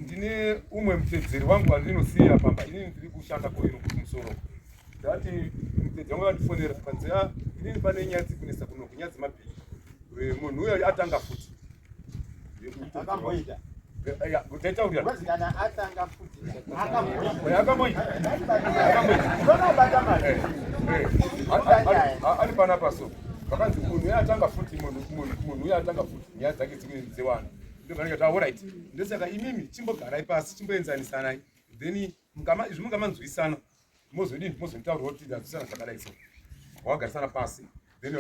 Ndine umwe mutedzeri wangu wandinosiya pamba, inini ndiri kushanda koino kumusoro. Ndati mutedzeri wangu andifonera kanzi ah, inini pane nyaya dziri kunetsa kuno kunyaya dzemabhiki. Eh, munhu uyo atanga futi. Akamboita. Taitaurira. Kana atanga futi. Akamboita. Akamboita. Mari. Eh, eh. Ari panapa so. Vakanzi munhu uyo atanga futi munhu uyo atanga futi nyaya dzake dzimwe dzewana. Ndovanenge ta alright. Ndosaka imimi chimbogarai pasi chimboenzanisanai. Then mukama izvi mungamanzwisana mozodini mozonitaurira kuti ndazwisana zvakadai so. Wagarisana pasi. Then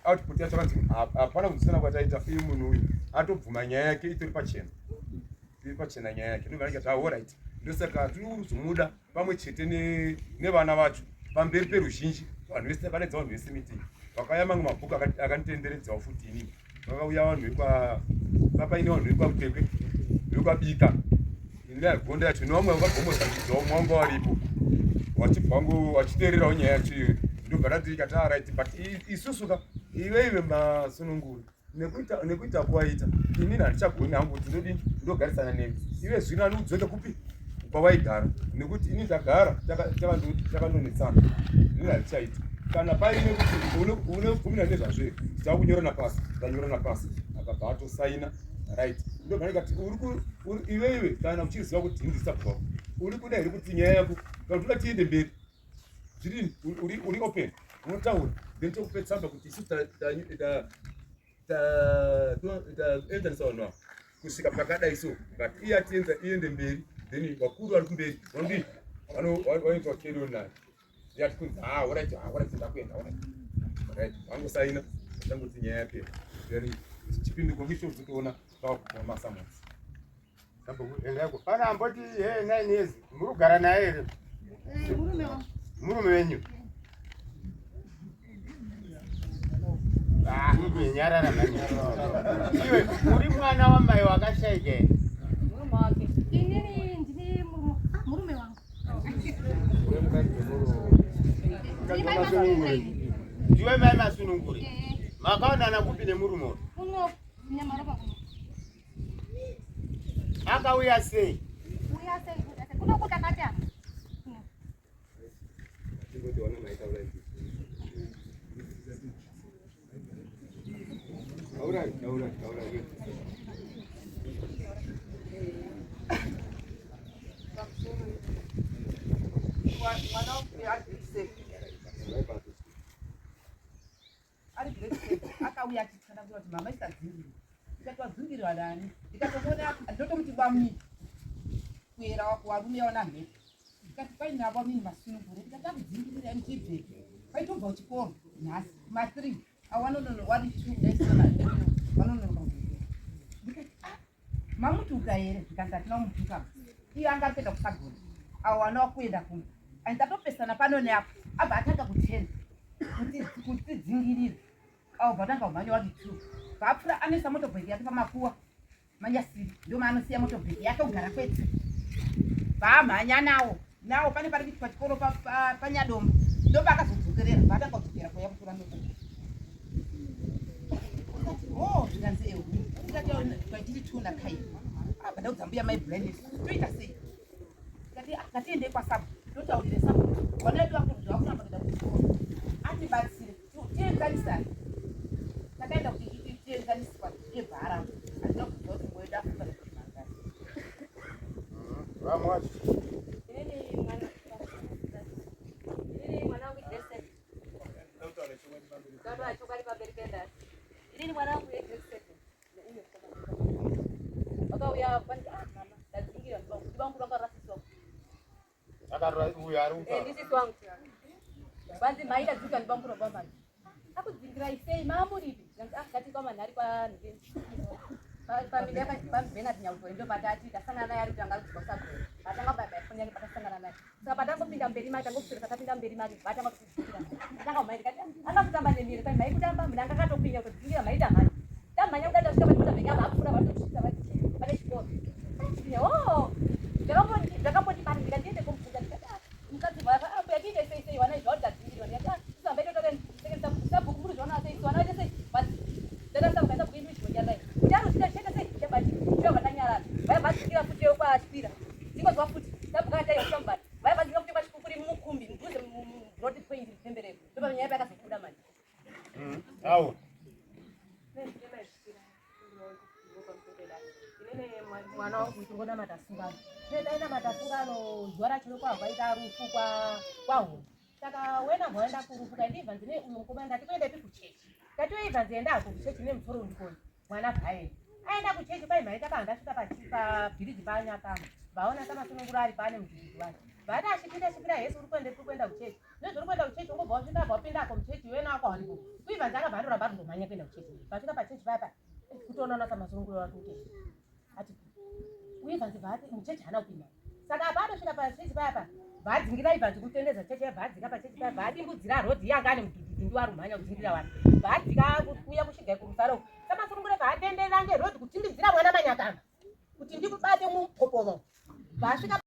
output yacho kanzi hapana kunzwisana kwataita uyu munhu uyu atobvuma nyaya yake itori pachena. Iri pachena nyaya yake. Ndovanenge ta alright. Ndosaka tiri kuzomuda pamwe chete nevana vacho pamberi peruzhinji vanhu vese takadaidza vanhu vese meeting vakauya mamwe mabhuku akanditenderedzawo futi inini vakauya vanhu vekwa papaine vanhu vekwamutekwe vekwabika inagonda yacho nevamwe vakagomozakidzawo mwanga waripo wachibva ngo wachiteererawo nyaya yacho iyoyo ndobva ndati ikataaraiti but isusu ka iveive masununguri nekuita nekuita kwaita inini handichagoni hangu kuti ndodini ndogarisana nemi ive zvino ani udzoke kupi kwawaigara nekuti ini ndagara takandonetsana inini handichaita kana paine kuti unobvumira nezvazvo here tava kunyorana pasi tanyorana pasi akabva atosaina right ndobva ndikati uri iweiwe kana uchiziva kuti ndisabva uri kuda here kuti nyaya yako kana kuti uda tiende mberi zviri uri uri open unotaura then tokupe tsamba kuti isu taenzanisa vanhu ava kusvika pakadai so but iye atienza iende mberi then vakuru vari kumberi vanodii vanoitwa carry on nayo yati kunzi ah alright ah alright ndakuenda alright right vangosaina tangoti nyaya yapera then chipinduko ngicho totoona takupiwa masamonsi Pana amboti hey, 9 years muri kugara naye here? Eh, murume wangu. Murume wenyu. Ah, nyarara mani. Iwe uri mwana wamai wakashaika here? Murume wake. Inini ndini murume ah, murume wangu. Ndiwe mai masunungure. Eh. Makaonana kupi nemurume uyu? Kuno nyamaropa kuno. Akauya sei? Uya sei? Kuno kutakati apa. Alright. Mwana wangu ari grade seven. Ari grade seven akauya achitsanangura kuti mama isadzingirwa. Ndikati wadzingirwa nani? Ndikatomuona ndotomuti bamnini kuyera warume yaona mhepo. Ndikati paine abamnini masunungure. Ndikati akudzingirira ndibvepi? Paitobva kuchikoro nhasi ma 3 awanonono wari 2 ndaisona vanononoka kudzingirira. Ndikati ah mamutuka here? Zvikanzi hatina kumutuka. Iye anga ari kuenda kusagona. Awo wana wakuenda kumba. And tatopesana pano neapo. Abva atanga kutenda kutidzingirira. Awo bva atanga kumhanya wati 2. Bva anoisa motobheki yake pamakuwa. Manyasiri ndio maanosiya motobheki yake kugara kwete. Bva nawo. Nawo pane pari kuitwa chikoro paNyadomba. Ndo paakazodzokerera. Bva atanga kudzokera kuya kutora motobheki. Oh, zvikanzi ehu. Ndikati tiri tuna kai. Apa ndaudza mbuya mai Blendis. Toita sei? Ndikati ah, ngatiendei kwasabu. Totaurire sabu. Vana vedu vakuramba kuenda kuchikoro. Atibatsire. Tienzanisane. Takaenda kuti tienzaniswa yebhara. Handina kuziva kuti mboyo dafuka nekuti mangani. Vamwe wacho. Inini mwana Inini mwana wangu grade seven. Baba chokwadi pamberi pendasi. Inini mwana wangu grade seven. Neuyo Vakauya vanti ah mama ndadzingira ndibangu vakarasiswa. Uyo ari Eh, ndisisi wangu. Vanzi mai ndadzingira ndibangu baba manje. Akudzingirai sei mamuripi? Zvanzi ah ngati kwamanhari kwa pamine paBernard Nyauto ndo patati tasangana naye ari kutanga kudzoka kusagona. Patanga baba foni yake patasangana naye. Saka patangopinda mberi make tangoswera tapinda mberi make vatanga kutidzingira. Tanga kumhanya tikati anga kutamba nemi here mai kutamba munhu anga akatopinda kutodzingira maita mhanya. Tamhanya kudai tasvika pane mota ava apfuura vatosvika pane chikoro. Oh, zvakambondibata ndikati ndiende komubvunza ndikati ah mukadzi ah mbuya tiite sei sei wana izvi vautadzingirwa ndikati ah tisambe totore sabhuku muri zvaona sei wana vaite sei but ndakasabhuka sabhuku indi chibonyarara kuti arozvita chete sei chabatika chobva ndanyarara vaya vadzingira futi yekwa kwachipira dzingonzwa futi tabukataiwa kushambani vaya vadzinga kuti kwachikukuri mukumbi mudhuze mubroad point mupemberero ndopanyaya payakazobuda manje. Awo. Mwana wangu tingonamata sungano, tainamata sungano zuva racho kwavaita rufu kwahondo. Saka wena bvaenda kurufu kaindibva ndine uyo mukomana, ndati kuendepi kuchechi? Ndatoibva nziendako kuchechi nemusoro ndikoni. Mwana bvaenda, aenda kuchechi kwai maita pahandasvika pabhiriji panyakama, vaona samasununguro ari pane mudhudhudhu wake. Vati achipinda chipira hesi, uri kuendepi? Kuenda kuchechi. Nezvuri kuenda kuchechi, ungobva wasvika apa, wapindako muchechi, iwe nako haripo kuibva nzakabva andoramba arindomhanya kuenda kuchechi. Vasvika pachechi paya, kutoonana samasununguro wake kuti ati uibva nzibva ati muchechi haana kupinda. Saka apa atosvika pachechi paya pa bvadzingira ibva ndikutendedza chechi, bvadzika pachechi paya, bvadimbudzira rodhi yanga ane mudhudhudhu ndiwari umhanya kudzingirira vanhu, bvadzika kuuya kusvika kurusaro. Samasunungure bvatenderera ngerodhi kutimbidzira mwana manyakama kuti ndikubate mupopomo, bvasvika.